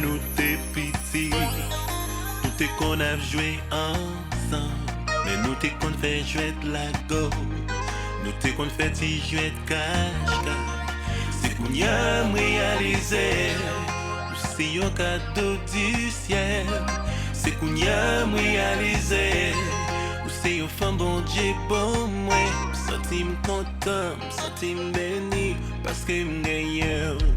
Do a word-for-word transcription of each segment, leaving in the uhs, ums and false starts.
Nou te piti, nou te konn ap jwe ansanm, men nou te konn fè jwèt lago, nou te konn fè ti jwèt kach kach. Se kounye a m reyalize, ou se yon kado di syèl. Se kounye a m reyalize, ou se yon fanm Bondye ban mwen. M santi m kontan, m santi m beni, paske m genyen w.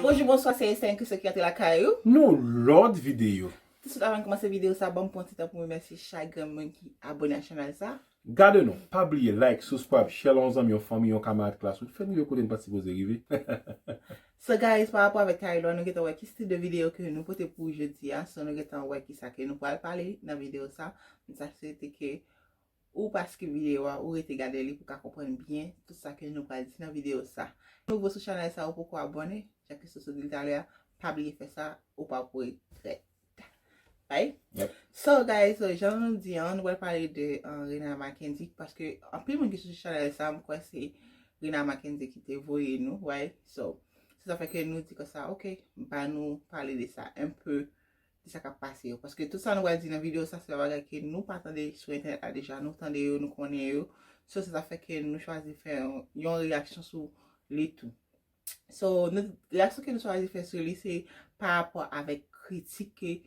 Bonjou, bonswa, se Esther ki sot ki antre lakay ou. Nou lòt videyo. Touswit avan n kòmanse videyo sa, ban m pran ti tan pou m remèsye chak grenn moun ki abòne ak chanèl sa. Gade nou, pa bliye like, subscribe, share l yon zanmi, yon fanmi, yon kamarad klas ou. Fè n rive kote n pa t sipoze rive. So guys, pa rapò avèk Taylor, nou gentan wè ki stil de videyo ke nou pote pou jodi a. So nou gentan wè kisa ke nou pral pale nan videyo sa. M ta swete ke ou pa skip videyo a, ou rete gade li pou ka konprann byen tout sa ke nou pral di nan videyo sa. Nouvo sou chanèl sa, ou poko abòne, jan ke Soso di l talè a, pa bliye fè sa, ou pa pou regrèt. Right? Yep. So guys, so, jan nou di an, nou pral pale de uh, Rena Mackendy, paske anpil moun ki sou chanèl sa, m kwè se Rena Mackendy ki te voye nou, right? So, se sa fè ke nou di konsa, ok, ba nou pale de sa un peu, de sa k ap pase yo. Paske tout sa nou pral di nan videyo sa, se pa bagay ke nou pa tande sou entènèt la deja, nou tande yo, nou konnen yo. So, se sa fè ke nou chwazi fè yon, yon reyaksyon sou li tou. So, nou, reyaksyon ke nou chwazi fè sou li, se pa rapò avèk kritik ke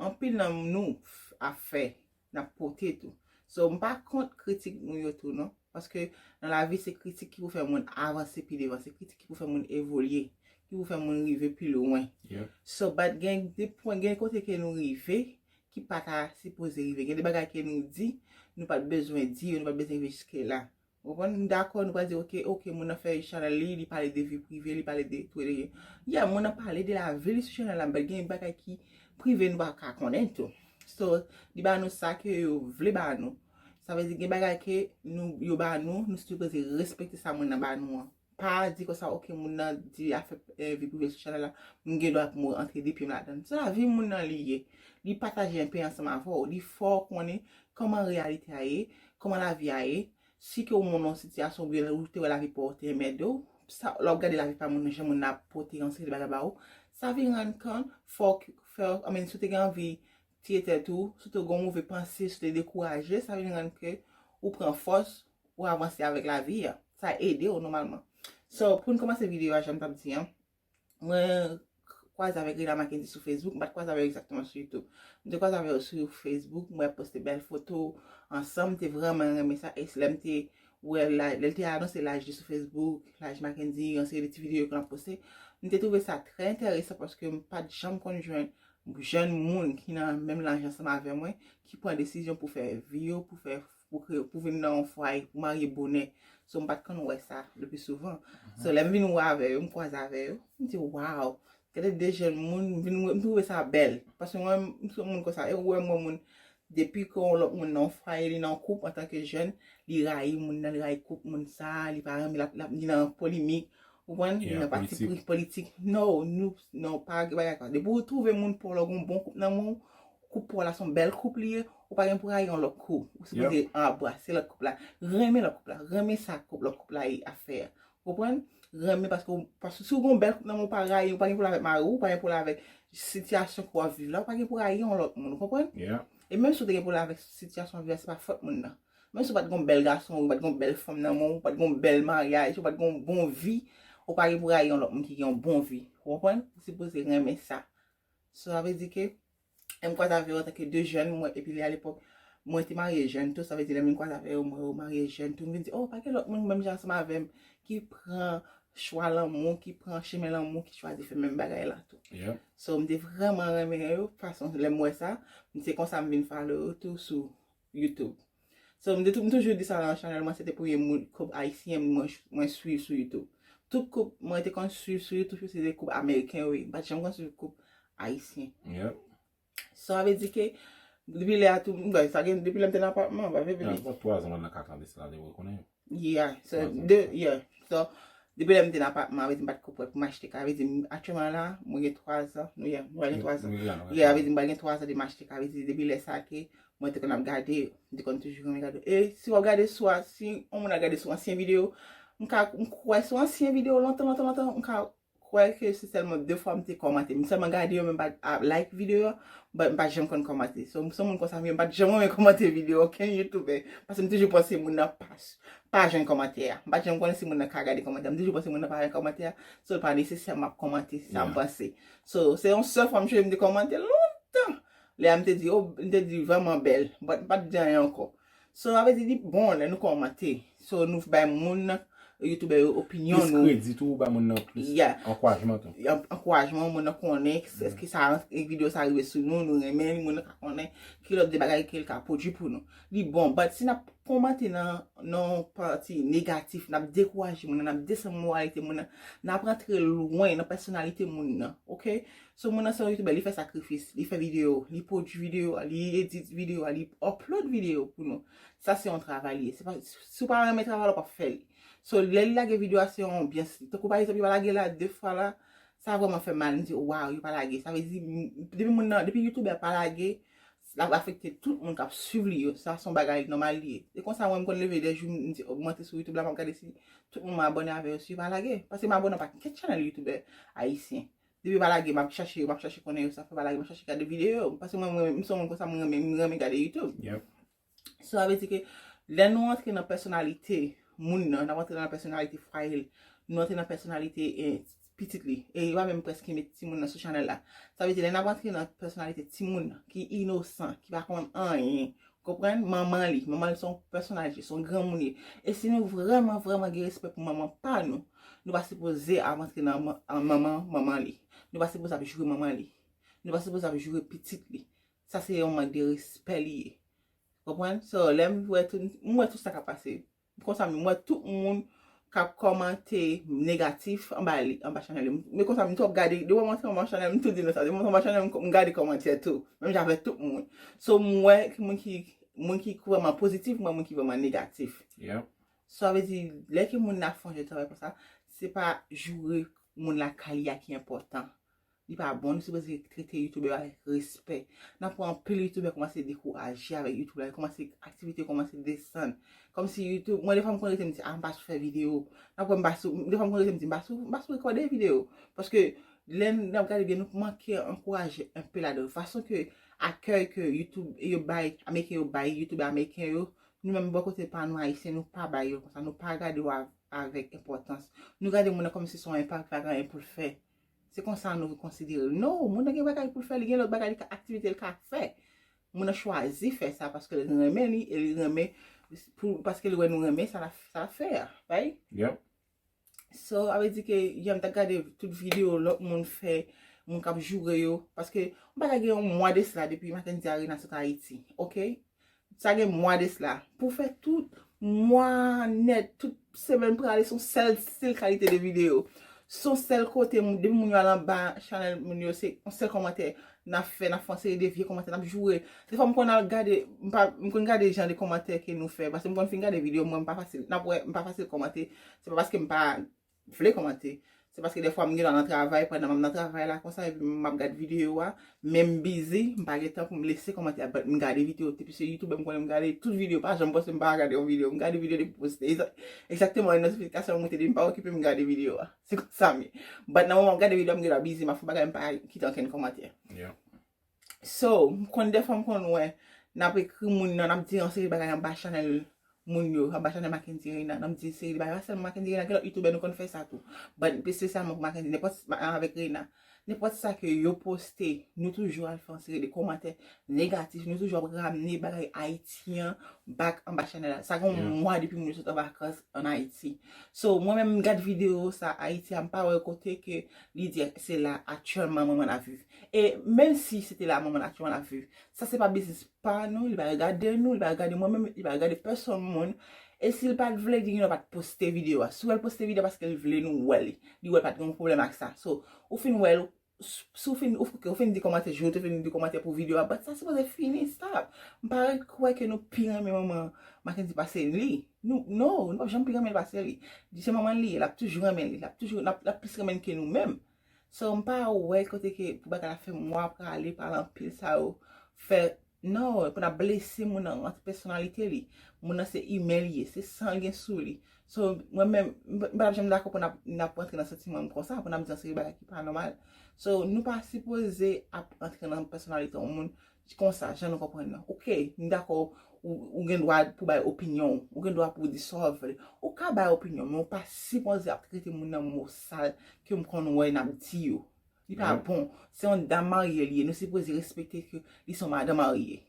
anpil nan nou f- ap fè, n ap pote tou. So, m pa kont kritik nou yo tou, non. Paske nan lavi, se kritik ki pou fè moun avanse pi devan, se kritik ki pou fè moun evolye, ki pou fè moun rive pi lwen. Yep. So, but gen de pwen, gen kote ke nou rive, ki pa ta sipoze rive. Gen de bagay ke nou di, nou pa t bezwen di yo, nou pa t bezwen rive jiske la. Ou konprann? M dakò, nou pral di, ok, ok, moun nan fè chanèl li, li pale de vi prive, li pale de tou, de, yeah, moun nan pale de lavi li sou chanèl la, but gen bagay ki prive nou pa ka konnen tou. So, li ba nou sa ke yo vle ba nou. Sa vle di gen bagay ke nou, yo ba nou, nou sipoze respekte sa moun nan ba nou an. Pa di konsa, ok, moun nan di afè eh, vi prive sou chanèl la, m gen dwa pou mwen antre de pye m ladan l. Se lavi moun nan li ye. Li pataje enpe ansanm avè w. Li fè w konnen kòman reyalite a ye, kòman lavi a ye. Si ke w moun nan sitiyasyon oubyen ou te wè lavi pa w te enmède w, sa, lè w gade lavi pa moun nan, jan moun nan ap pote yon seri de bagay ba ou, sa vin rann kont, fò w fè, I mean, si w te gen anvi tiye tèt ou, si w te gen yon move panse, si w te dekouraje, sa vin rann ke ou pran fòs, ou avanse avèk lavi a. Sa ede w nòmalman. So, pou n kòmanse videyo a, jan m t ap di an, mwen kwaze avèk Rena Mackendy sou Facebook, m pa t kwaze avè yo egzakteman sou YouTube. M te kwaze avè yo sou Facebook, mwen ap poste bèl foto ansanm, m te vrèman renmen sa, e lè m te wè, lè l te anonse laj li sou Facebook, laj Mackendy, yon seri de ti videyo ke l ap poste, m te twouve sa trè enteresan paske m pa t janm konn jwenn jèn moun ki nan menm laj ansanm avè mwen, ki pran desizyon pou fè vi yo, pou fè pou, kreye, pou vin nan yon fwaye, pou marye bonè. So, m pa t konn wè sa le pli souvan. So, lè m vin wè avè yo, m kwaze avè yo, m di, waw, gade de jèn moun, m vin wè, m twouve sa bèl. Paske mwen, m se yon moun konsa, e ou wè m wè moun, depi ke yon lòt moun nan yon fwaye, li nan yon koup antanke jèn, li rayi moun nan, li rayi koup moun sa, li pa renmen, l ap, l ap, li nan polemik, ou konprann? Li nan pati politik. No, nou, non, pa gen bagay konsa. Depi ou twouve moun pou lòt, yon bon koup nan men w, koup pou w la se yon bèl koup li ye, ou pa gen pou rayi yon lòt koup. Ou sipoze anbrase lòt koup la, renmen lòt koup la, renmen sa koup lòt koup la ye ap fè a. Ou konprann? Renmen paske, paske si w gen yon bèl koup nan men w, ou pa rayi, ou pa gen pwoblèm avèk mari w, ou pa gen pwoblèm avèk sitiyasyon ke w ap viv la, ou pa gen pou rayi yon lòt moun, ou konprann? E menm si w te gen pwoblèm avèk sitiyasyon w ap viv la, se pa fòt moun nan. Menm si w pa t gen yon bèl gason, ou pa t gen yon bèl fanm nan men w, ou pa t gen yon bèl maryaj, ou pa t gen yon bon vi, ou pa gen pou rayi yon lòt moun ki gen yon bon vi. Ou konprann? Ou sipoze renmen sa. So, sa vle di ke, lè m kwaze avè yo antanke de jèn, mwen, epi lè alepòk, mwen te marye jèn tou, sa vle di lè m vin kwaze avè yo, mwen yo marye jèn tou, m vin di, oh, pa gen lòt moun menm jan ansanm avè m ki pran chwa lanmou, ki pran chemen lanmou, ki chwazi fè menm bagay la tou. So, m te vrèman renmen yo, fason lè m wè sa, m se konsa m vin follow yo tou sou YouTube. So, m te tou, m toujou di sa nan chanèl mwen, se te premye moun, koup ayisyen mwen, mwen swiv sou YouTube. Tout koup mwen te konn swiv sou YouTube, se te koup ameriken yo ye. M pa t janm konn swiv koup ayisyen. So, sa vle di ke, depi lè a tou, m, sa gen, depi lè m te nan apatman, pa vle vini. Bon, twa zan mwen nan kat la, de sa, de rekonnen. Yeah, so, de, yeah. So, Depi lè m te nan apatman, avè di m pa t ko prèt pou m achte kay. Avè di m, aktyèlman la, mwen gen twa zan. Nou ye, nou gen twa zan. Ye, avè di m pral gen twa zan de m achte kay. Avè di depi lè sa ke mwen te konn ap gade, m te konn toujou renmen gade. E si w ap gade sou a, si yon moun ap gade sou ansyen videyo, m ka, m kwè sou ansyen videyo lontan, lontan, lontan, m ka kwè ke se sèlman de fwa m te kòmante. M sèlman gade yo, men m pa t ap like videyo, but m pa t janm konn kòmante. So, m se yon moun konsa, men m pa t janm renmen kòmante videyo okenn youtubè. Paske m toujou panse moun nan pa, pa jwenn kòmantè a. M pa t janm konnen si moun nan ka gade kòmantè a. M toujou panse moun nan pa jwenn kòmantè a. So, l pa nesesè m ap kòmante sa m panse. So, se yon sèl fwa m chanje m te kòmante lontan. Lè a m te di, oh, m te di vrèman bèl. But m pa t di anyen ankò. So, sa vle di li bon lè nou kòmante. So, nou bay moun nan, youtubè yo, opinyon nou. Plis kredi tou, ou bay moun nan plis ankourajman tou. An-, ankourajman, moun nan konnen èske sa, videyo sa rive sou nou, nou renmen li, moun nan ka konnen ki lòt de bagay ke l ka pwodui pou nou. Li bon, but si n ap kòmante nan, nan yon pati negatif, n ap dekouraje moun nan, n ap desann moralite moun nan, n ap rantre lwen nan pèsonalite moun nan, oke? So, moun nan se yon youtubè, li fè sakrifis, li fè videyo, li pwodui videyo, li edit videyo, li upload videyo pou nou. Sa se yon travay li ye. Se pa, si w pa renmen travay la, w p ap fè li. So, lè li lage videyo a, se yon anbyans li. Tankou pa egzanp, yo pa lage la de fwa la, sa vrèman fè m mal. M di, waw, yo pa lage. Sa vle di, m, depi moun nan, depi youtubè pa lage, l ap afekte tout moun k ap swiv li yo. Sa se yon bagay nòmal li ye. E konsa, mwen, m konn leve de jou, m di, m antre sou YouTube la, m ap gade si tout moun mwen abòne avè yo, si yo pa lage. Paske m abòne pa kèk chanèl youtubè ayisyen. Depi yo pa lage, m ap chache yo, m ap chache konnen yo sa fè pa lage, m ap chache gade videyo yo. Paske mwen, mwen, m se yon moun konsa, mwen renmen, mwen renmen gade YouTube. So, sa vle di ke lè nou antre nan pèsonalite moun nan, n ap antre nan pèsonalite fwaye l, nou antre nan pèsonalite, eh, pitit li. E yo pa menm prèske met timoun nan sou chanèl la. Sa vle di, lè n ap antre nan pèsonalite timoun nan, ki inosan, ki pa konn anyen, konprann? Manman li, manman li se yon pèsonaj, se yon granmoun li ye. E si nou vrèman, vrèman gen respè pou manman pa nou, nou pa sipoze ap antre nan man-, an manman, manman li. Nou pa sipoze ap joure manman li. Nou pa sipoze ap joure pitit li. Sa se yon mank de respè li ye. Konprann? So, lè m wè tout, m wè tout sa k ap pase. Konsa, m wè tout moun k ap kòmante negatif anba li, anba chanèl yo. Men konsa, m tou ap gade, depi m antre anba chanèl, m tou di nou sa, depi m antre anba chanèl, m, m gade kòmantè tou. Menm jan avèk tout moun. So, m wè ki moun ki, moun ki vrèman pozitif, m wè moun ki vrèman negatif. So, sa vle di, lè ke moun nan ap fè yon travay konsa, se pa joure moun lakay li a ki enpòtan. Li pa bon, nou sipoze trete youtubè yo avèk respè. N ap wè anpil youtubè kòmanse dekouraje avèk YouTube la, yo kòmanse, aktivite yo kòmanse desann. Kòmsi YouTube, mwen defwa m konn rete m di, ah, m pa sou fè videyo. N ap wè m pa sou, defwa m konn rete m di, m pa sou, m pa sou rekòde videyo. Paske lè n ap gade byen, nou manke ankouraje enpe ladan. Fason ke akèy ke YouTube yo bay, Ameriken yo bay, youtubè ameriken yo, nou menm bò kote pa nou Ayisyen, nou pa bay yo konsa, nou pa gade yo a-, avèk enpòtans. Nou gade moun nan kòmsi se yon enpak, pa gen anyen pou l fè. Se konsa nou konsidere l. Non, moun nan gen bagay pou l fè, li gen lòt bagay, li ka, aktivite l ka fè. Moun nan chwazi fè sa paske l renmen li e li renmen pou, paske l wè nou renmen sa l ap, sa l ap fè a, right? So, sa vle di ke yè m t ap gade tout videyo lòt moun fè, moun k ap joure yo, paske m pa ka gen yon mwa de sila depi Mackendy Arena sot Ayiti, oke? Sa gen mwa de sila. Pou fè tout mwa nèt, tout semèn prale, se yon sèl stil kalite de videyo. Se yon sèl kote, moun, depi moun yo al anba chanèl moun yo, se yon sèl kòmantè n ap fè, n ap fè yon seri de vye kòmantè, n ap joure. Defwa m konn al gade, m pa, m konn gade jan de kòmantè ke nou fè, paske m konn fin gade videyo, mwen m pa fasil, n ap wè, m pa fasil kòmante, se pa paske m pa vle kòmante. Se paske defwa m gen dwa nan travay, pandan m ap nan travay la konsa, epi m ap gade videyo a, men m bizi, m pa gen tan pou m lese kòmantè a, but m gade videyo, depi se YouTube m konnen m gade tout videyo, pa janm panse m pa gade yon videyo, m gade videyo depi poste. Egza-, egzakteman, notifikasyon moute, depi m pa okipe m gade videyo a. Se konsa m ye. But nan moman m ap gade videyo a, m gen dwa bizi, m ap fè bagay, m pa kite ankenn kòmantè. So, m konn defwa m konn wè, n ap ekri moun nan, n ap di yon seri bagay anba chanèl moun yo, anba chanèl Mackendy Reina, n ap di seri bagay, pa sèlman Mackendy Reina, gen lòt youtubè nou konn fè sa tou. But espesyalman pou Mackendy, nenpòt, avèk Reina, nenpòt sa ke yo poste, nou toujou al fè yon seri de kòmantè negatif, nou toujou ap ramne bagay ayisyen back anba chanèl la. Sa gen yon mwa depi moun yo sot an vakans ann Ayiti. So, mwen menm, m gad videyo sa Ayiti a, m pa wè kote ke li di se la aktyèlman manman l ap viv. E menm si se te la manman l aktyèlman l ap viv, sa se pa biznis pa nou, li pa regade nou, li pa regade mwen menm, li pa regade pèsonn moun. E si l pa t vle, li genlè pa t poste videyo a. Si w wè l poste videyo a, paske l vle nou wè li. Li wè l pa t gen yon pwoblèm ak sa. So, ou fin wè l, si w fin, ou, ok, ou fin di kòmantè, joute, ou fin di kòmantè pou videyo a, but sa sipoze fini, stop. M pa kwè ke nou pi renmen manman Mackendy pase li. Nou, no, nou p ap janm pi renmen l pase li. Se manman l li ye, l ap toujou renmen li, l ap toujou, l ap, l ap plis renmen l ke nou menm. So, m pa wè kote ke pou bagay la fè mwa prale, pale anpil sa yo, fè, no, pou n ap blese moun nan ant pèsonalite li. Moun nan se imen li ye, se san l gen sou li. So, mwen menm, m pa t ap janm dakò pou n ap, n ap rantre nan santiman konsa, pou n ap di yon seri bagay ki pa nòmal. So, nou pa sipoze ap rantre nan pèsonalite yon moun konsa, jan nou konprann nan. Oke, m dakò, ou, ou gen dwa pou bay opinyon w, ou gen dwa pou w di sa w vle. Ou ka bay opinyon, men ou pa sipoze ap trete moun nan mo sal ke m konn wè n ap di yo. Li pa bon. Se yon dam marye li ye, nou sipoze respekte ke li se yon madan marye.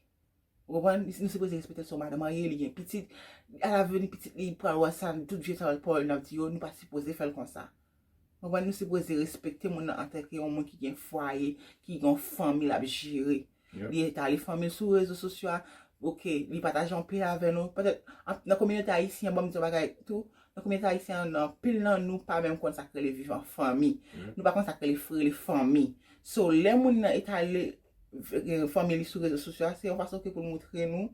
Ou konprann? Nou sipoze respekte l se yon madan marye, li gen pitit. Alaveni pitit li pral wè sa, tout vye sa pawòl n ap di yo, nou pa sipoze fè l konsa. Konprann? Nou sipoze respekte moun nan antanke yon moun ki gen fwaye, ki gen yon fanmi l ap jere. Li etale fanmi l sou rezo sosyo a. Oke, li pataje yon peyi avè nou. Petèt, an, nan kominote ayisyen, ban m di yon bagay tou. Nan kominote ayisyen an, anpil nan nou pa menm konn sa k rele viv an fanmi. Nou pa konn sa k rele, rele fanmi. So, lè moun nan etale, eh, fanmi li sou rezo sosyo a, se yon fason ke pou l montre nou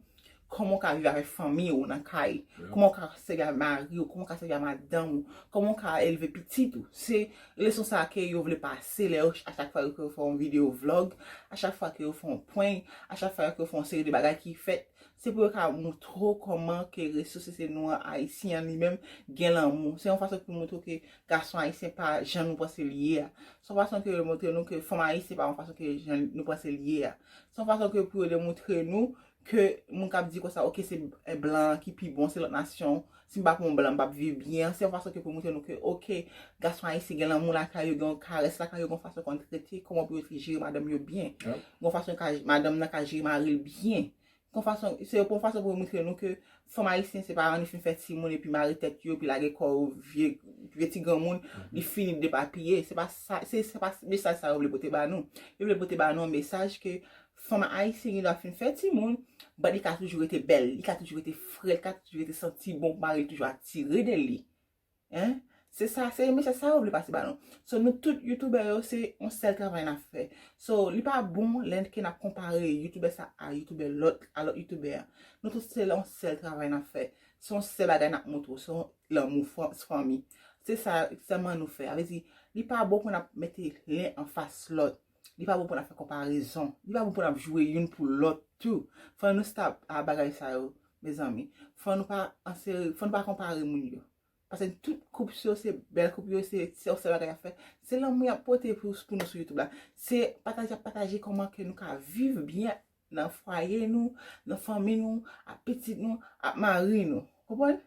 kòman w ka viv avèk fanmi w nan kay, kòman w ka sèvi ak mari w, kòman w ka sèvi ak madanm ou, kòman w ka elve pitit ou. Se leson sa ke yo vle pase lè yo, a chak fwa ke yo fè yon videyo vlog, a chak fwa ke yo fè yon prank, a chak fwa ke yo fè yon seri de bagay ki fèt, se pou yo ka montre w kòman ke rezo sosyete nou an ayisyen an li menm gen lanmou. Se yon fason pou montre w ke gason ayisyen pa jan nou panse l ye a. Se yon fason ke yo montre nou ke fanm ayisyen pa yon fason ke jan nou panse l ye a. Se yon fason ke pou yo demontre nou ke moun k ap di konsa, oke, se blan an ki pi bon, se lòt nasyon, si m pa pran yon blan, m p ap viv byen, se yon fason ke pou montre nou ke, oke, gason ayisyen gen lanmou lakay yo, gen yon karès lakay yo, gen yon fason konn trete, kòman pou yo jere madanm yo byen. Gen yon fason ka, madanm nan ka jere mari l byen. Gen yon fason, se yon fason pou yo montre nou ke fanm ayisyen se pa annik fin fè timoun epi mare tèt yo, epi lage kò yo, vye, vye ti granmoun, li fini depapiye. Se pa sa, se, se pa mesaj sa yo vle pote ba nou. Yo vle pote ba nou yon mesaj ke fanm ayisyen gen dwa fin fè timoun, but li ka toujou rete bèl, li ka toujou rete fre, li ka toujou rete santi bon, mari l toujou atire de li. Hein? Se sa, se mesaj sa yo vle pase ba nou. So, nou tout youtubè yo, se yon sèl travay n ap fè. So, li pa bon lè ke n ap konpare youtubè sa a youtubè lòt, a lòt youtubè a. Nou tout se yon sèl travay n ap fè. Se yon sèl bagay n ap montre w, se yon lanmou fanmi. Se sa sèlman nou fè. A vle di, li pa bon pou n ap mete len anfas lòt. Li pa bon pou n ap fè konparezon. Li pa bon pou n ap joure youn pou lòt tou. Fò nou stop a bagay sa yo, mezanmi. Fò nou pa ansere, fò nou pa konpare moun yo. Paske tout koup yo se bèl koup yo, se, se yon sèl bagay y ap fè. Se lanmou y ap pote pou, pou nou sou YouTube la. Se pataje y ap pataje kòman ke nou ka viv byen nan fwaye nou, nan fanmi nou, ak pitit nou, ak mari nou. Konprann?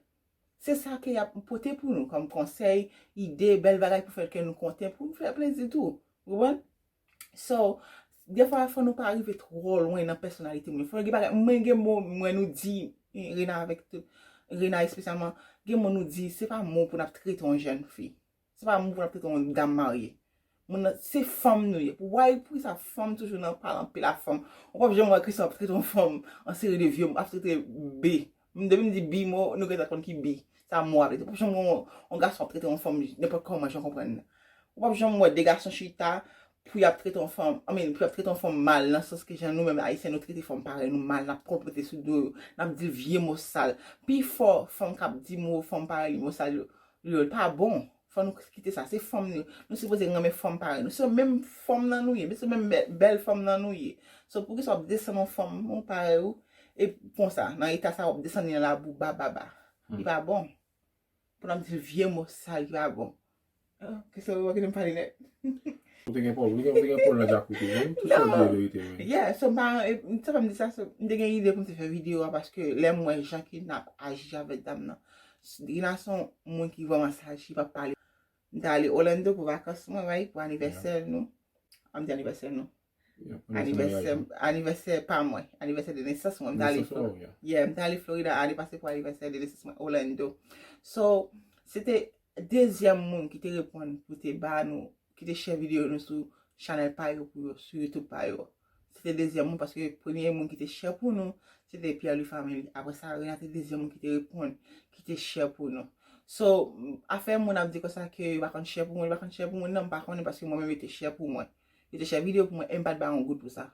Se sa ke y ap pote pou nou kòm konsèy, ide, bèl bagay pou fè kè nou kontan, pou nou fè plezi tou. Konprann? So, defwa, fò nou pa rive twò lwen nan pèsonalite moun. Fò gen bagay, mwen gen mo, mwen nou di, eh, Rena avèk tout, Rena espesyalman, gen mo nou di, se pa mo pou n ap trete yon jèn fi. Se pa mo pou n ap trete yon dam marye. Moun nan, se fanm nou ye. Why, poukisa fanm toujou nan pale anpil a fanm? Ou p ap janm wè Christian ap trete yon fanm, an seri de vye, ap trete bi. M, depi m di bi mo, nou gentan konn ki bi. Sa mo a vle di. Ou p ap janm wè yon, yon gason ap trete yon fanm nenpòt kòman, jan w konprann nan. Ou p ap janm wè de gason chita pou y ap trete yon fanm, I mean, pou y ap trete yon fanm mal, nan sans ke jan nou menm Ayisyen, nou trete fanm parèy nou mal, n ap konplote sou do yo, n ap di l vye mo sal. Pifò fanm k ap di mo fanm parèy li, mo sal yo, yo, li pa bon. Fò nou kite sa. Se fanm nou ye. Nou sipoze renmen fanm parèy nou. Se menm fanm nan nou ye. Se menm bè-, bèl fanm nan nou ye. So, poukisa w ap desann yon fanm, yon parèy ou, e konsa, nan eta sa, w ap desann li nan labou, ba, ba, ba. Li pa bon. Pou n ap di vye mo sal ki pa bon. Ah, kesyon ou kite m pale nèt. Ou te gen pòl, ou te gen, ou te gen pòl nan djakout ou, wi. Tout sa w di e verite, wi. Yeah, so m pa, e, sa fè m di sa, so, m te gen ide pou m te fè videyo a, paske lè m wè jan ke n ap aji avèk dam nan. Rina se yon moun ki vrèman saj, ki p ap pale. M te ale Orlando pou vakans mwen, right, pou anivèsè nou. An m di anivèsè nou. Anivèsè, anivèsè pa mwen. Anivèsè de nesans mwen. M te ale Flo-, yeah, m te ale Florida ane pase pou anivèsè de nesans mwen, Orlando. So, se te dezyèm moun ki te reponn pou te ba nou, ki te share videyo nou sou chanèl pa yo pou yo, sou YouTube pa yo. Se te dezyèm moun, paske premye moun ki te share pou nou, se te Pierre Louis Family. Apre sa, Rena te dezyèm moun ki te reponn, ki te share pou nou. So, afè moun ap di konsa ke yo pa konn share pou moun, yo pa konn share pou moun, non, m pa konnen paske mwen menm yo te share pou mwen. Yo te share videyo pou mwen e m pa t bay yon goud pou sa.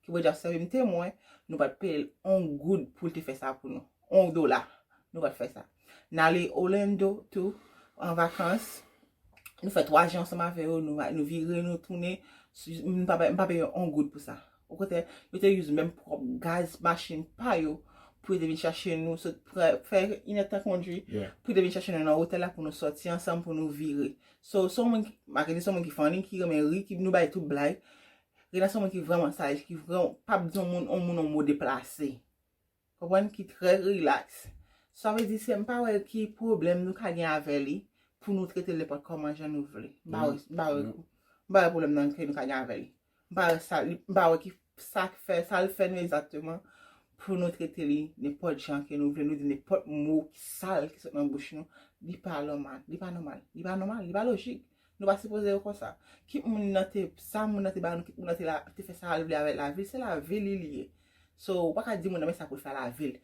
Ki Bondye ap sèvi m temwen, nou pa t peye l yon goud pou l te fè sa pou nou. Yon dola. Nou pa t fè sa. N ale Orlando tou, an vakans. Nou fè twa jou ansanm avè yo, nou, nou vire, nou tounen. M pa, m pa peye yon goud pou sa. Okontrè, yo te use menm pwòp gaz machin pa yo pou yo te vin chache nou, sot fè inèdtan kondwi, pou yo te vin chache nou nan otèl la pou nou sòti ansanm, pou nou vire. So, se yon moun ki, Marc-Henry se yon moun ki funny, ki renmen ri, ki nou bay tout blag. Rena se yon moun ki vrèman saj, ki vrèman p ap di yon moun, yon moun yon mo deplase. Konprann? Ki trè rilaks. Sa vle di, se m pa wè ki pwoblèm nou ka gen avè li pou nou trete l nenpòt kòman jan nou vle. M pa wè, m pa wè, m pa wè pwoblèm nan ke nou ka gen avè li. M pa wè sa, li- m pa wè ki sa k fè, sa l fè nou egzakteman pou nou trete li nenpòt jan ke nou vle, nou di nenpòt mo ki sal ki sot nan bouch nou. Li pa nòmal, li pa nòmal, li pa nòmal, li pa lojik. Nou pa sipoze yo konsa. Kit moun nan te, sa moun nan te ba nou, kit moun nan te la, te fè sa l vle avèk lavi l, se lavi li li ye. So, ou pa ka di moun nan men sa pou l fè lavi l.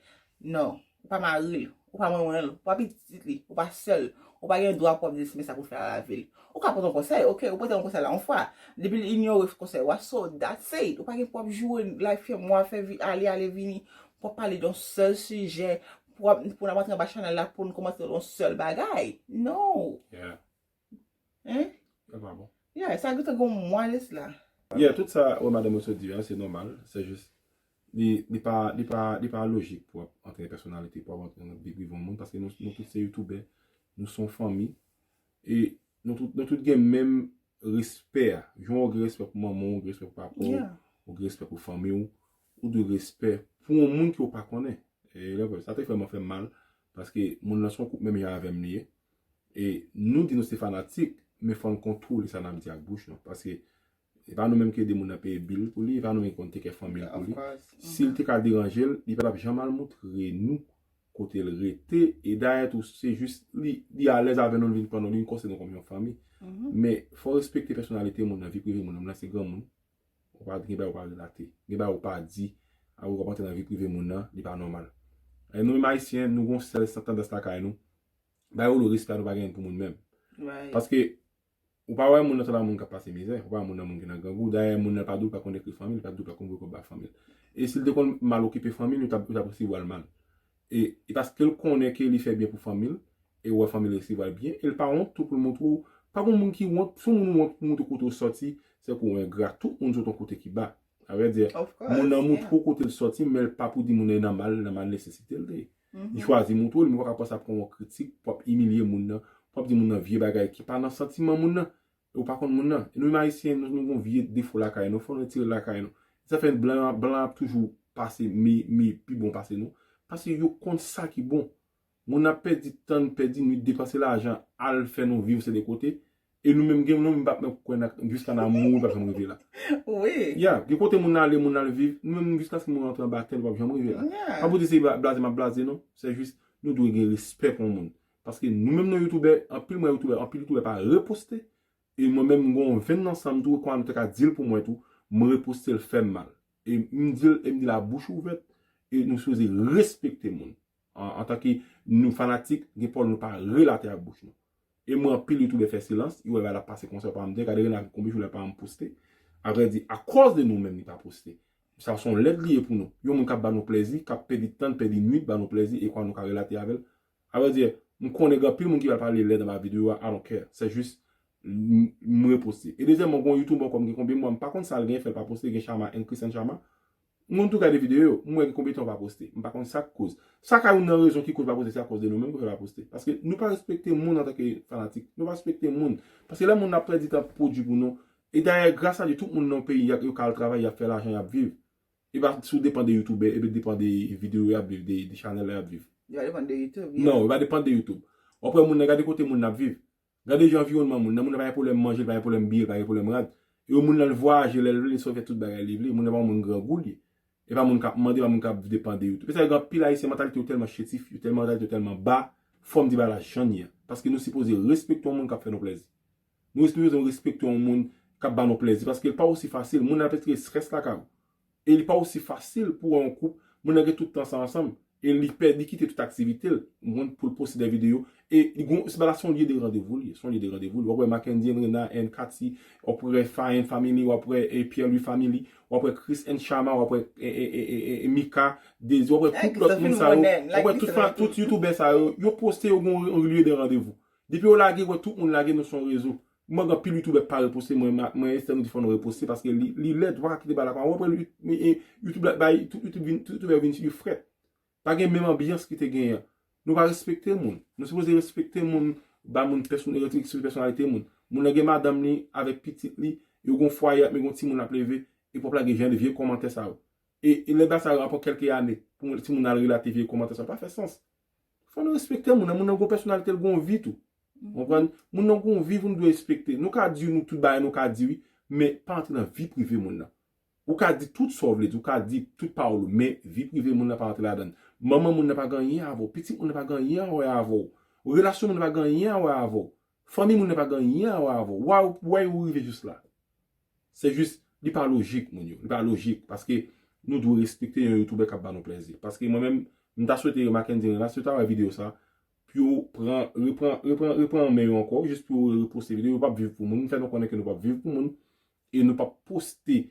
Non, ou pa mari l, ou pa manman l, ou pa pitit li, ou pa sè l, ou pa gen dwa pou w ap di l se men sa pou l fè lavi l. Ou ka pote yon konsèy, oke, ou pote yon konsèy la yon fwa. Depi l inyore konsèy ou a, so that's it. Ou pa gen pou w ap joure life fè mwa, fè vi, ale, ale, vini, pou w ap pale de yon sèl sijè, pou w ap, pou n ap antre anba chanèl la, pou n kòmante yon sèl bagay. No. Yeah. Hein? E pa bon. Yeah, sa gentan gen yon mwa de sila. Yeah, tout sa wè madanm yo sot di a, se nòmal. Se jis, li, li pa, li pa, li pa lojik pou w ap antre nan pèsonalite, pou w ap antre nan vi prive yon moun, paske nou, nou tout se youtubè, nou se yon fanmi, e nou tout, nou tout gen menm respè a. Jan w gen respè pou manman w, w gen respè pou papa w, Yeah. w gen respè pou fanmi w, ou dwe respè pou yon moun ke w pa konnen. E lè sa te vrèman fè m mal, paske moun nan se yon koup menm jan avè m li ye. E nou di nou se fanatik, men fò n kontwole sa n ap di ak bouch nou. Paske e pa nou menm ki ede moun nan peye bil pou li, e pa nou menm ki konn take care fanmi l pou li. Si l te ka deranje l, li pa t ap janm al montre nou kote l rete. E dayè tou, se jis li, li alèz avè nou, li vin pran nou, li vin konsidere nou kòm yon fanmi. Men fò w respekte pèsonalite moun nan, vi prive moun nan. Moun nan se granmoun. Ou pa gen bagay ou pa relate. Gen bagay ou pa di. Apre w ap antre nan vi prive moun nan, li pa nòmal. E nou menm Ayisyen, nou gen yon sèl tandans lakay nou. Bay ou le respè a nou pa genyen pou moun menm. Paske ou pa wè moun nan tankou moun k ap pase mizè, ou pa wè moun nan moun ki nan grangou. Dayè moun nan pa di w l pa konn ekri fanmi l, li pa di w l pa konn voye kòb ba fanmi l. E si l te konn mal okipe fanmi l, ou t ap, ou t ap resevwa l mal. E, e paske l konnen ke li fè byen pou fanmi l, e ou wè fanmi l resevwa l byen, e l pa wont tou pou l montre w. Pa gen moun ki wont, si yon moun wont pou montre kote w sòti, se ke w engra. Tout moun sot yon kote ki ba. A vrè di, moun nan montre w kote l sòti, men l pa pou di moun nan nan mal, nan mal nesesite l te ye. Li chwazi montre w, li menm pa ka pran sa pou yon kritik, pou ap imilye moun nan, pou ap di moun nan vye bagay ki pa nan santiman moun nan. E ou pa konn moun nan. E nou menm Ayisyen, nou, nou gen yon vye defo lakay nou, fò nou retire l lakay nou. Sa fè blan, blan ap toujou pase, mi, mi, pi bon pase nou. Paske yo konn sa ki bon. Moun nan pèdi tan, pèdi nwit, depanse lajan, al fè nou viv se de kote. E nou menm gen nou menm p ap menm kwè nan jiska n a mouri, n p ap janm rive la. Wi. Ya, gen kote moun nan ale, moun nan al viv, nou menm jiskaske moun nan antre anba tè, nou p ap janm rive la. Pa pou di se blaze m ap blaze non, se jis nou dwe gen respè pou yon moun. Paske nou menm nou youtubè, anpil mwen youtubè, anpil youtubè pa reposte. E mwen menm m gen yon venn nan san m tou, kon nou te ka di l pou mwen tou, m reposte l fè m mal. E m di l, e m di l a bouch ouvè, e nou sipoze respekte moun. An, antanke nou fanatik, gen pawòl nou pa relate ak bouch nou. E mwen anpil youtubè fè silans, yo wè bagay la pase konsa pa m di, gade Rena konbyen jou lè pa m poste. Avrèdi, akòz de nou menm li pa poste. Sa se yon lèd li ye pou nou. Yon moun k ap ba nou plèzi, k ap pèdi tan, pèdi nwit, ba nou plèzi, e kwa nou ka relate avè l. Avrèdi, m konnen gen anpil moun ki pral pale lèd anba videyo a, I don't care. Se jis, m, m reposte. E dezyèmman, gen yon youtubè ankò m gen konbyen mwa, m pa konn sa l gen, fè l pa poste, gen Chama, and Christian Chama. M konn tou gade videyo yo, m wè gen konbyen tan w pa poste. M pa konn sa k koz. Sa ka youn nan rezon ki koz pa poste, se akòz de nou menm ki fè pa poste. Paske nou pa respekte moun antanke fanatik. Nou pa respekte moun. Paske lè moun ap pèdi tan ap pwodui pou nou, e dayè, gras a Dye, tout moun nan peyi a, yo ka al travay, y ap fè lajan, y ap viv. E pa si w depann de youtubè, epi depann de videyo y ap viv, de, de chanèl la y ap viv. Yo pa depann de YouTube. Non, yo pa depann de YouTube. W ap wè moun nan, gade kote moun nan ap viv. Gade jan anviwònman moun nan, moun nan pa gen pwoblèm manje, li pa gen pwoblèm biye, li pa gen pwoblèm rad. E moun nan l vwayaje lè l vle, li sot fè tout bagay li vle, moun nan pa yon moun grangou li ye. E pa moun k ap mande, pa moun k ap depann de YouTube. E sa gen anpil Ayisyen mantalite yo tèlman chetif, yo tèlman mantalite yo tèlman ba, fò m di bagay la jan l ye a. Paske nou sipoze respekte yon moun k ap fè nou plèzi. Nou sipoze respekte yon moun k ap ba nou plèzi, paske l pa osi fasil, moun nan ap retire estrès lakay ou. E li pa osi fasil pou wè yon koup, moun nan gen tout tan sa ansanm. E li pè, li kite tout aktivite l, ou konprann, pou l poste de videyo. E li gon, se pa la, se yon lye de randevou li ye, se yon lye de randevou li. W ap wè Mackendy and Rena and Cathy, w ap wè Fire and Family, w ap wè eh, Pierre Louis Family, w ap wè Chris and Shama, w ap wè eh, eh, eh, eh, eh, Mika, Dezi, w ap wè tout lòt moun sa yo, w ap wè tout, fa- tout youtubè sa yo, yo poste, yo gon yon lye de randevou. Depi yo lage, w wè tout moun lage, nou se yon rezo. Mwen gen anpil youtubè ki pa reposte, mwen, ma- mwen enstè nou di fò nou reposte paske li, li lèd, ou pa ka kite bagay la konsa. W ap wè li- e- e- YouTube la bay, tout YouTube vin, tout youtubè vin yo frèt. Pa gen menm anbyans ki te genyen an. Nou pa respekte moun. Nou sipoze respekte moun, ba moun pèsonalite, respekte pèsonalite moun. Moun nan gen madanm li avèk pitit li, yo gon fwaye, men gon timoun ap leve, epi w ap lage jan de vye kòmantè sa yo. E, e lè bagay sa yo apre kèlke ane, pou moun, timoun al relate vye kòmantè sa yo, pa fè sans. Fò nou respekte moun nan, moun nan gon pèsonalite, l gon vi tou. Konprann? Moun nan gon vi pou nou dwe respekte. Nou ka di nou tout bagay, nou ka di wi, men pa antre nan vi prive moun nan. Ou ka di tout sa w vle di, ou ka di tout pawòl ou, men vi prive moun nan pa antre ladan l. Manman moun nan pa gen anyen avè w, pitit moun nan pa gen anyen a wè avè w. Relasyon moun nan pa gen anyen a wè avè w. Fanmi moun nan pa gen anyen a wè avè w. Why, why ou rive jis la? Se jis, li pa lojik, moun yo. Li pa lojik, paske nou dwe respekte yon youtubè k ap ba nou plezi. Paske mwen menm, m ta swete Mackendy Rena, si w ta wè videyo sa, pou yo pran, repran, repran, repran men yo ankò, jis pou yo reposte videyo. Yo p ap viv pou moun. M fè nou konnen ke nou p ap viv pou moun. E nou p ap poste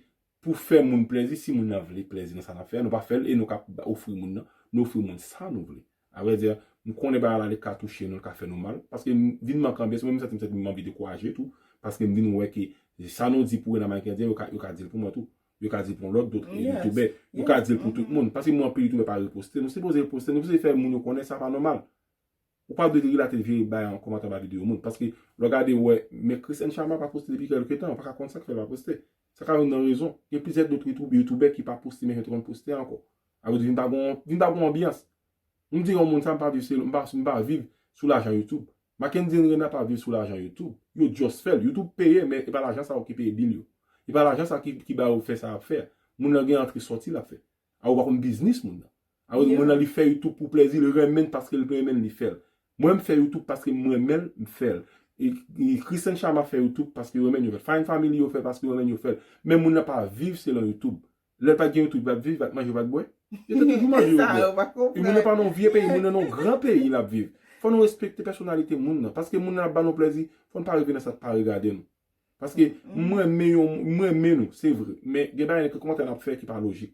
pou fè moun plezi, si moun nan vle plezi nan sa n ap fè a, nou pa fè l e nou ka ba- ofri moun nan, nou ofri moun sa nou vle. Avrèdi, m konnen bagay la li ka touche nou, li ka fè nou mal, paske m vin manke anbyans, mwen menm santi m santi m anvi dekouraje tou, paske m vin wè ke sa nou di pou Rena Mackendy, yo ka, yo ka di l pou mwen tou. Yo ka di l pou yon lòt, dòt youtubè. Yo ka di l pou tout moun. Paske mwen anpil youtubè pa reposte. Nou sipoze reposte, nou sipoze fè moun yo konnen sa pa nòmal. Ou pa dwe relate vye bagay an kòmantè anba videyo moun. Paske lè w gade, w wè, men Chris and Shama pa poste depi kèlke tan, ou pa ka konn sa k fè l pa poste. Sa ka youn nan rezon. Gen plizyè dòt YouTube, youtubè ki pa poste, men yo te konn poste ankò. Akoz vin pa gon, vin pa gon anbyans. M di yon moun sa, m pa viv, se, m pa, m pa viv sou lajan YouTube. Mackendy Rena pa viv sou lajan YouTube. Yo just fè l. YouTube peye, men e pa lajan sa yo ki peye bil yo. E pa lajan sa ki, ki ba yo fè sa y ap fè a. Moun nan gen antre sòti l ap fè. A ou pa konn biznis moun nan. A ou moun nan li fè YouTube pou plezi, li renmen l paske l renmen l, li fè l. Mwen m fè YouTube paske m renmen l, m fè l. E, e Chris and Shama fè YouTube paske yo renmen yo fè l. Fine Family yo fè paske yo renmen yo fè l. Men moun nan pa viv selon YouTube. Lè l pa t gen YouTube, yo pa t viv, yo pa t manje, yo pa t bwè. Yo te toujou manje, yo bwè. E moun nan pa nan yon vye peyi, moun nan nan yon gran peyi l ap viv. Fò nou respekte pèsonalite moun nan. Paske moun nan ap ba nou plezi, fò n pa rive nan sa k pa regade nou. Paske m renmen yon, m renmen nou, se vre. Men gen bagay nan kòmantè n ap fè ki pa lojik.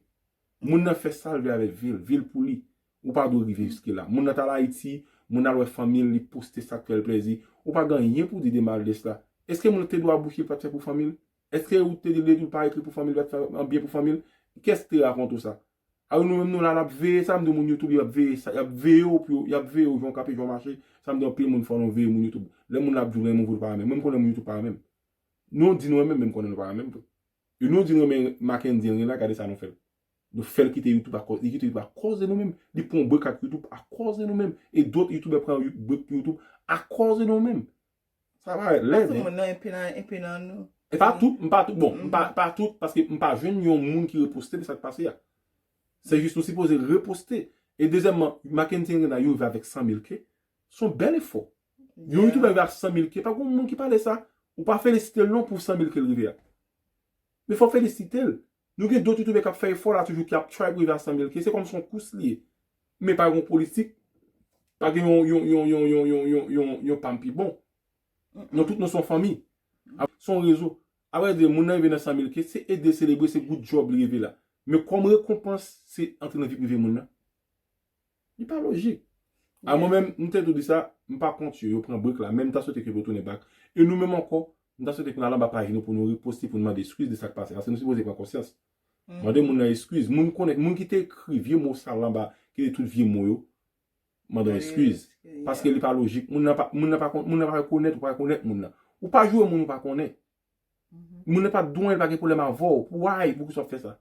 Moun nan fè sa l vle avèk vi l, vi l pou li. Ou pa dwe rive jiske la. Moun nan t al Ayiti, moun nan al wè fanmi l, li poste sa k fè l plezi. Ou pa gen anyen pou di de mal de sa. Èske moun nan te dwe abouche l pa t fè pou fanmi l? Èske ou te di li pa ekri pou fanmi l, pa t fè an byen pou fanmi l? Kiyès ki te rakonte w sa? Alò nou menm nou la n ap veye sa, m di moun YouTube y ap veye sa, y ap veye w pou yo, y ap veye w jan w kanpe, jan w mache. Sa m di anpil moun fò nou veye moun YouTube. Lè moun la ap di w renmen w, vre l pa renmen. Mwen m konnen moun YouTube pa renmen m. Nou di nou renmen m, men m konnen nou pa renmen m vre. E nou di nou renmen Mackendy Rena, gade sa nou fè l. Nou fè l kite YouTube akòz, li kite YouTube akòz de nou menm. Li pran yon break ak YouTube akòz de nou menm. E dòt youtubè pran break pou YouTube akòz de nou menm. Sa parèt lèd, men. Tout moun nan enpe nan, enpe nan nou. E pa tout, m pa tout, bon, m pa, pa tout, paske m pa jwenn yon moun ki reposte de sa k pase a. Se jis nou sipoze reposte. E dezyèmman, Mackendy Rena, yo rive avèk san mil K. Se yon bèl efò. Yon youtubè rive a san mil K, pa gen moun ki pale sa. Ou pa felisite l non pou san mil K l rive a. Men fò felisite l. Nou gen dòt youtubè k ap fè efò la toujou, ki ap try pou rive a san mil K. Se kòm se yon kous li ye. Men pa gen yon politik, pa gen yon, yon, yon pam pi bon. Non, tout nou se yon fanmi. Se yon rezo. Avrèdi, moun nan rive nan san mil K, se ede selebre, se good job li rive la. Men kòm rekonpans, se antre nan vi prive moun nan. Li pa lojik. A mwen menm, m te tou di sa, m pa kont yo, yo pran break la, men m ta swete ke yo tounen back. E nou menm ankò, m ta swete ke n al anba paj nou pou nou reposte, pou n mande eskiz de sa k pase. Paske nou sipoze pran konsyans. Mande moun nan eskiz. Moun konnen, moun ki te ekri vye mo sal anba, ki te tout vye mo yo, mande yon eskiz. Paske li pa lojik. Moun nan pa, moun nan pa, moun nan pa rekonèt, ou pa rekonèt moun nan. Ou pa joure moun ou pa konnen. Moun nan pa dwen, li pa gen pwoblèm avè w. Why? Poukisa w ap fè sa?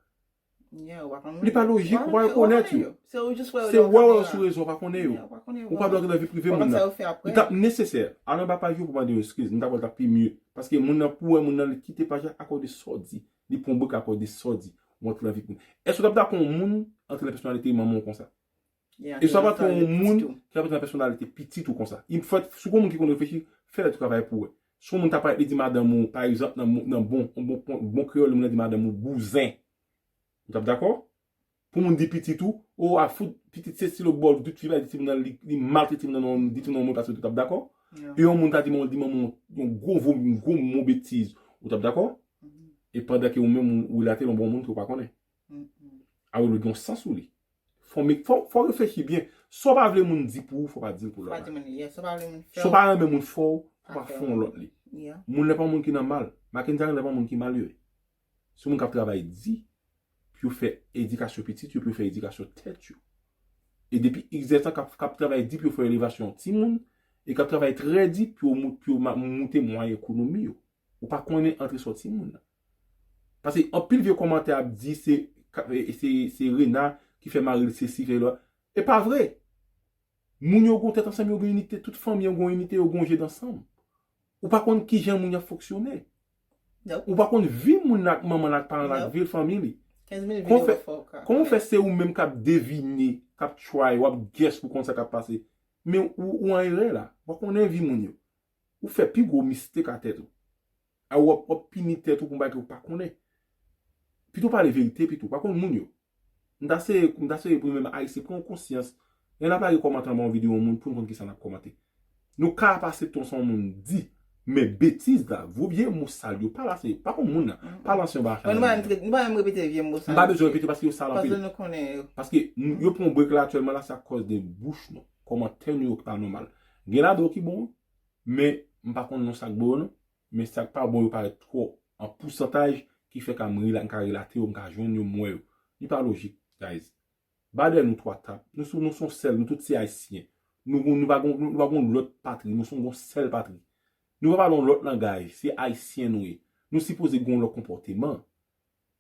Li pa lojik, ou pa rekonèt yo. Se wè w wè yo sou rezo, ou pa konnen yo. Ou pa dwe antre nan vi prive moun nan. Li t ap nesesè. Al anba paj yo pou mande yo eskiz. M ta kwè l t ap pi mye. Paske moun nan, pou wè moun nan, li kite paj la akoz de sa w di. Li pran break akoz de sa w di. Ou antre nan vi moun. Èske w t ap dakò yon moun antre nan pèsonalite manman w konsa? E sa pa twò yon moun ki ap nan pèsonalite pitit ou konsa. Fòk, si w gon moun ki konn reflechi, fè travay pou wè. Si yon moun ta parèt li di madanm ou, pa egzanp, nan, nan bon, bon, bon, bon kreyòl, moun nan di madanm ou bouzen. Ou t ap dakò? Pou moun di pitit ou, o a fout, pitit se silo bòl, di timoun nan li, li maltrete timoun nan, di timoun nan moun pase ou t ap dakò? E yon moun ta di manman, di manman yon gwo vo, yon gwo mo betiz, ou t ap dakò? E pandan ke ou menm ou relate l yon bon moun ke ou pa konnen. A ou li gen yon sans ou li. Fò, fò, fò reflechi byen. Sa w pa vle moun di pou ou, fò pa di l pou lòt la. Sa w pa renmen moun fè w, fò pa fè yon lòt li. Moun lè pa moun ki nan mal. Mackenzie lè pa moun ki mal yo ye. Se moun k ap travay di pou yo fè edikasyon pitit yo, pou yo fè edikasyon tèt yo. E depi egzètan k ap, k ap travay di pou yo fè elevasyon timoun, e k ap travay trè di pou yo moute mwayen ekonomi yo. Ou pa konnen antre sòti moun nan. Paske anpil vye kòmantè ap di se, se, se Rena ki fè mari l sesi, fè lò. E pa vre. Moun yo gon tèt ansanm, yo gon inite, tout fanmi yo gon inite, yo gon je dansanm. Ou pa konn kijan moun yo ap fonksyone. Ou pa konn vi moun nan ak manman l ak paran l ak vi l fanmi li. Kòman w fè se ou menm k ap devine, k ap try, w ap guess pou konn sa k ap pase. Men ou, ou an erè la. Ou pa konnen vi moun yo. Ou fè pi gwo mistake a tèt ou. A w ap, w ap pini tèt ou pou bagay ou pa konnen. Pito pale verite pito, pa konn moun yo. M ta seye, m ta seye pou nou menm Ayisyen pran konsyans. Lè n ap lage kòmantè anba yon videyo yon moun pou n konn kisa n ap kòmante. Nou ka ap asepte yon sa yon moun di, men betiz la, vo vye mo sal yo, pa la se, pa konn moun nan, pa lanse yon bagay. Nou pa menm repete vye mo sal. M pa bezwen repete paske yo sal anpil. Paske yo pran break la aktyèlman la, se akòz de bouch nou. Kòmantè nou yo ki pa nòmal. Gen ladan yo ki bon, men m pa konn non sa k bon yo non. Men sa k pa bon yo parèt twò an pousantaj ki fè ka m rela-, m ka relate yo, m ka jwenn yo, m wè yo. Li pa lojik, guys. Ba dèyè nou twa tap. Nou sou, nou son sèl, nou tout se Ayisyen. Nou, nou pa gon, nou pa gon lòt patri, nou son gon sèl patri. Nou pa pale yon lòt langaj, se Ayisyen nou ye. Nou sipoze gon lòt konpòteman.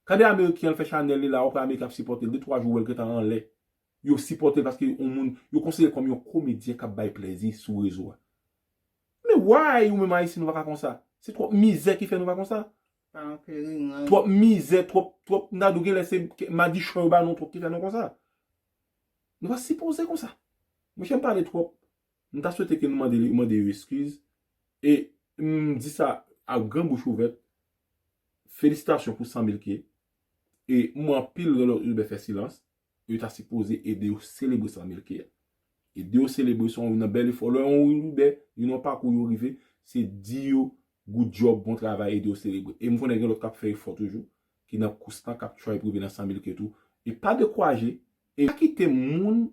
Kande Ameriken an fè chanèl li la, ou pa Ameriken ap sipòte l, de twa jou ou wè l gentan anlè. Yo sipòte l paske yon moun, yo konsidere l kòm yon komedyen k ap bay plèzi sou rezo a. Men why ou menm Ayisyen nou pa ka konsa? Se twòp mizè ki fè nou pa konsa. Twòp mizè, twòp, twòp, m ta di w genlè se madichon yo ba nou twòp ki fè nou konsa. Nou pa sipoze konsa. Monchè, m pale twòp. M ta swete ke nou mande li, mande yo eskiz. E m di sa ak gran bouch ouvè. Felisitasyon pou san mil K. E m wè anpil lòt youtubè fè silans. Yo ta sipoze ede yo selebre san mil K a. Ede yo selebre, se yon nan bèl efò. Lè yon youtubè, yon nan pakou yo rive, se di yo good job, bon travay, ede yo selebre. E m konnen gen lòt k ap fè efò toujou, ki nan kous lan, k ap try pou rive nan san mil K tou. E pa dekouraje, e pa kite moun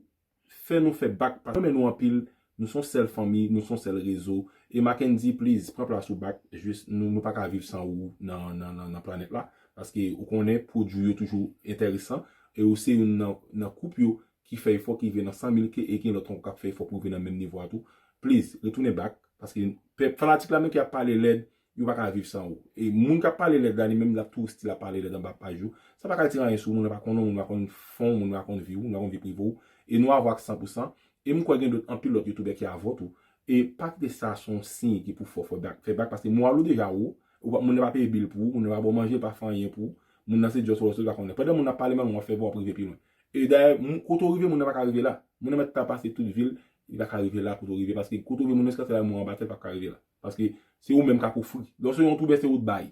fè nou fè bak, paske m renmen nou anpil, nou se yon sèl fanmi, nou se yon sèl rezo. E Mackendy, please, pran plas ou bak, jis nou, nou pa ka viv san ou nan, nan, nan, nan planèt la, paske ou konnen pwodui yo toujou enteresan, e ou se youn nan, nan koup yo ki fè efò, ki rive nan san mil K, e gen lòt ankò k ap fè efò pou rive nan menm nivo a tou. Please, retounen bak, paske pèp fanatik la menm ki ap pale lèd, yo pa ka viv san ou. E moun k ap pale lèd la, li menm, l ap tou still ap pale lèd anba paj ou. Sa pa ka retire anyen sou ou, moun nan pa konn ou, moun pa konn fon ou, moun pa konn vi ou, moun pa konn vi prive ou. E nou avè w ak san pou san. E m kwè gen dòt, anpil lòt youtubè ki avè w tou. E pa kite sa se yon siy ki pou fè w fè bak, fè bak, paske mowal ou deja wo, ou pa, moun nan pa peye bil pou ou, moun nan pa ba w manje, pa fè anyen pou ou. Moun nan se just wè w sou, li pa konnen. Pandan moun nan ap pale mal, w ap fè bò, w ap rive pi lwen. E dayè, moun, kote w rive, moun nan pa ka rive la. Moun nan mèt ta pase tout vi l, li pa ka rive la kote w rive, paske kote w rive, moun nan jiskaske l al mouri anba tè, l p ap ka rive la. Paske se ou menm k ap ofri. Lè w se yon youtubè, se ou t bay.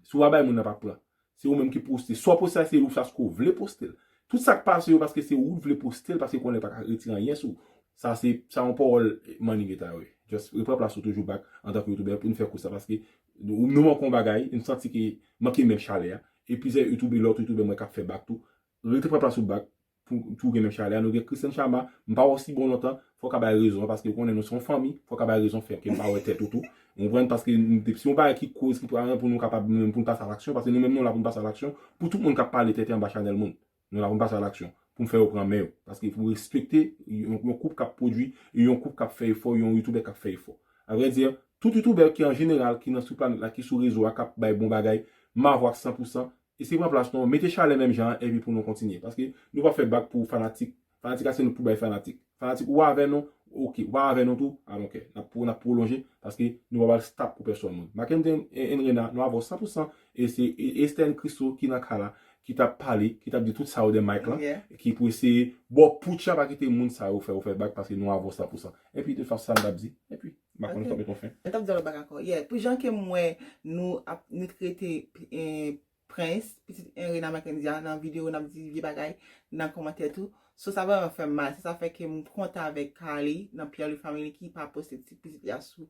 Si w pa bay, moun nan p ap pran. Se ou menm ki poste. Sa w poste a, se ou sa, se ou vle poste l. Tout sa k pase yo, paske se ou t vle poste l, paske konnen l pa ka retire anyen sou ou. Sa se, sa yon pawòl maniveta yo ye. Just repran plas ou toujou bak antanke youtubè pou n fè kou sa, paske nou, nou manke yon bagay, nou santi ke manke menm chalè a. E plizyè youtubè, lòt youtubè mwen k ap fè bak tou. Rete pran plas ou bak, pou, pou gen menm chalè a. Nou gen Christian Chama, m pa wè w si bon lontan, fò w ka bay rezon an, paske ou konnen nou se yon fanmi, fò w ka bay rezon fè ke m pa wè tèt ou tou. Ou konprann? Paske n-, si yon bagay ki koz, ki pral pou nou kapab, nou menm pou n pase a laksyon, paske nou menm nou la pou n pase a laksyon, pou tout moun k ap pale tenten anba chanèl moun. Nou la pou n pase a laksyon, pou n fè yo pran men yo. Paske pou respekte yon, yon koup k ap pwodui, yon koup k ap fè efò, yon youtubè k ap fè efò. Avrèdi, tout youtubè ki an jeneral, ki nan sou planèt la, ki sou rezo a, k ap bay bon bagay, m avè w ak san pou san, eseye pran plas nou, mete chalè menm jan an, epi pou nou kontinye. Paske nou p ap fè bak pou fanatik. Fanatik a se nou pou bay fanatik. Fanatik ou avè nou, oke. Ou pa avè nou tou, I don't care. N ap, n ap pwolonje, paske nou pa pral stop pou pèsòn moun. Mackendy and Rena, nou avè w san pou san, e se, e, Esther and Christo ki nan ka la, ki t ap pale, ki t ap di tout sa yo dèyè mic lan, ki pou eseye ba w putsch a, pa kite moun sa yo fè, yo fè bak, paske nou avè w san pou san. Epi, de tout fason, sa m t ap di. Epi, m pa konnen sa m met yon fen. Mwen t ap di yon lòt bagay ankò. Yeah, pou jan ke m wè nou ap, nou trete, eh, Prince, pitit Henry nan Mackenzie a, nan videyo n ap di vye bagay nan kòmantè tou. So sa vrèman fè m mal. Se sa fè ke m kontan avèk Kali nan Pierre Louis Family ki pa poste ti pitit li a sou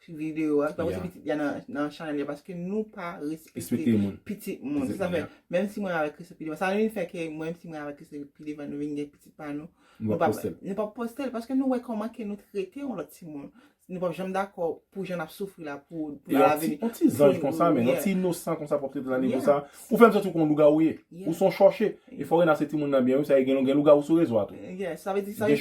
videyo a, ki pa poste pitit li a nan, nan chanèl li a, paske nou pa respekte pitit moun. Se sa fè, menm si mwen avèk Christophe pi devan, sa vin fè ke mwen, menm si mwen avèk Christophe pi devan, nou vin gen pitit pa nou, nou pa poste l, paske nou wè kòman ke nou trete yon lòt timoun. Nou p ap janm dakò pou jan n ap soufri la pou, pou lalavni. Yon ti zanj konsa, men yon ti inosan konsa pou ap trete nan nivo sa. Ou fè m santi w kon lougawou ye. Ou se yon chòche. E fò Rena se timoun nan byen wi, sa gen, gen lougawou sou rezo a tou. Gen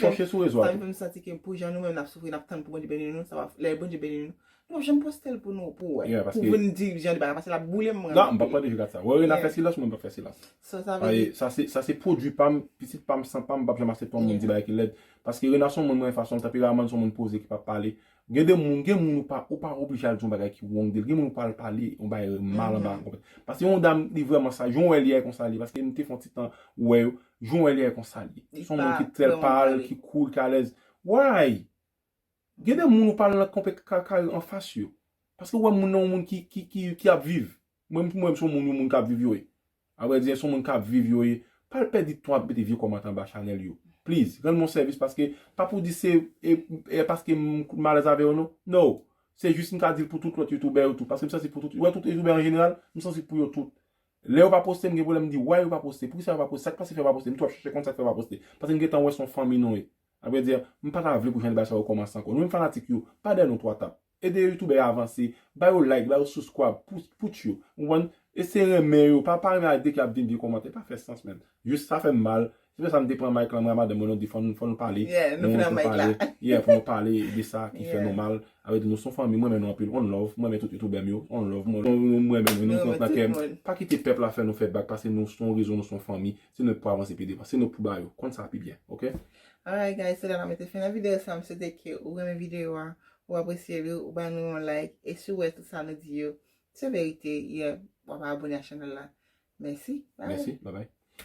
chòche sou rezo a tou. Sa vin fè m santi ke pou jan nou menm n ap soufri, n ap tann pou Bondye beni nou, sa va, lè Bondye beni nou, nou p ap janm poste l pou nou, pou wè. Pou vin di jan de bagay, paske l ap boule m mwen. Non, m p ap pran deje gad sa. Wè, Rena fè silans, mwen m p ap fè silans. Sa se, sa se pwodui pa m, pitit pa m, san pa m, m p ap janm aksepte yon moun di bagay ki lèd. Paske Rena se yon moun mwen fason, tanperaman l se yon moun poze ki p ap pale. Gen de moun, gen moun ou pa, ou pa oblije al di yon bagay ki wrong de l. Gen moun ou pa al pale yon bagay mal anba kòmantè. Paske yon dam, li vrèman sa, jan w wè li a konsa li ye. Paske m te fè yon ti tan wè yo, jan w wè li a konsa li ye. Se yon moun ki trè pal, ki cool, ki alèz. Why? Gen de moun ou pa al nan kòmantè anfas yo. Paske w wè moun nan yon moun ki, ki, ki, ki ap viv. Mwen, pou mwen, se yon moun, yon moun k ap viv yo ye. Avrèdi, se yon moun k ap viv yo ye. Pa al pèdi tan ap mete vye kòmantè anba chanèl yo. Please, rann mwen sèvis paske, pa pou di se, e, e paske m, m alèz avè yo non. No. Se jis m ka di l pou tout lòt youtubè yo tou. Paske m santi pou tout, ou wè tout youtubè an jeneral, m santi pou yo tout. Lè yo pa poste, m gen pwoblèm, m di, why yo pa poste? Poukisa yo pa poste? Sa k pase fè yo pa poste? M tou ap chèche konn sa k fè yo pa poste. Paske m gentan wè se yon fanmi nou ye. Avrèdi, m pa ta vle pou jan de bagay sa yo kòmanse ankò. Nou menm fanatik yo, pa dèyè nou twa tap. Ede youtubè yo avanse, ba yo like, ba yo subscribe, put, put yo. Ou konprann? Eseye renmen yo, pa, pa renmen a de k ap vin vye kòmantè, pa fè sans menm. Jis sa fè m mal. Se pou sa m te pran mic lan, mwen a madanm mwen, nou di fò nou, fò nou pale. Yeah, nou fè nan mic la. Yeah, fò nou pale de sa ki fè nou mal. Avrèdi, nou se yon fanmi, mwen renmen nou anpil, on love, mwen renmen tout youtubè m yo, on love, mwen, mwen renmen nou, nou nan kè m. Pa kite pèp la fè nou fè bak, paske nou se yon rezo, nou se yon fanmi. Se nou pou avanse pi devan, se nou pou ba yo. Konn sa pi byen, oke? Alright guys, se la n ap mete fen nan videyo sa. M swete ke ou renmen videyo a, ou apresye li, ou ba nou yon like. E si w wè tout sa nou di yo se verite, yeah, w ap abone a chanèl la. Mèsi. Bye. Mèsi. Bye bye.